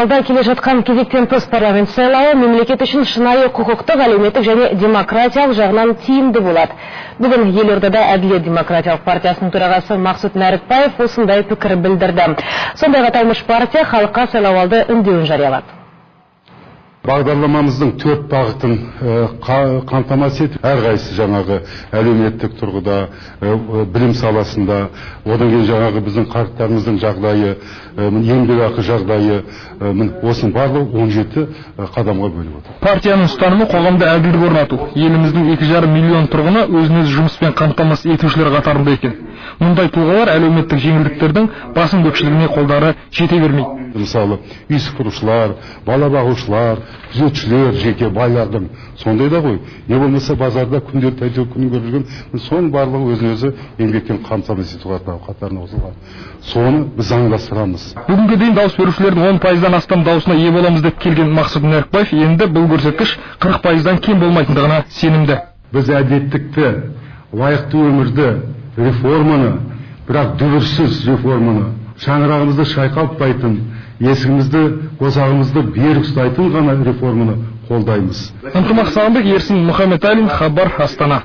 Алда келе жатқан кезектен тыс парламент сайлауы мемлекет үшін шынайы құқықтық, әлеуметтік және демократиялық жағынан тиімді болады. Бүгін елордада Әділет демократиялық партиясының төрағасы Мақсұт Нәрікбаев осындай пікір білдірді. Сондай-ақ аталмыш партия халыққа сайлауалды үндеуін жариялады. Бағдарламамыздың 4 бағытын қамтамасыз етіп, әрқайсысы жаңағы әлеуметтік тұрғыда, білім саласында, одан кейін жаңағы біздің қарттарымыздың жағдайы, еңбекақы жағдайы, осының барлығы 17 қадамға бөліп отыр. Партияның ұстанымы қоғамда әділдік орнату. Еліміздің 2,5 миллион тұрғыны өзін өзі жұмыспен қамтамасыз етушілер қатарында екен. Мұндай тұлғалар әлеуметтік жеңілдіктердің басым көпшілігіне қолдары жете бермейді. Мысалы, үй сыпырушылар, бала бағушылар, күзетшілер, жеке байлардың сондай да ғой. Не болмаса базарда күнделікті әйтеуір күнін көріп жүрген, соның барлығы өзін өзі еңбекпен қамтамасыз ету қатарына қосылған. Соны біз заңдастырамыз. Бүгінге дейін дауыс берушілердің 10%-дан астам дауысына ие боламыз деп келген Мақсұт Нәрікбаев енді бұл көрсеткіш 40%-дан кем болмайтындығына сенімді. Біз әділеттікті, лайықты өмірді, реформаны, бірақ дүбірсіз реформаны, шаңырағымызды шайқалтпайтын, есігімізді, қосағымызды берік ұстайтын ғана реформаны қолдаймыз. Ынтымақ Сағынбек, Ерсін Мұхамедәлин, Хабар, Астана.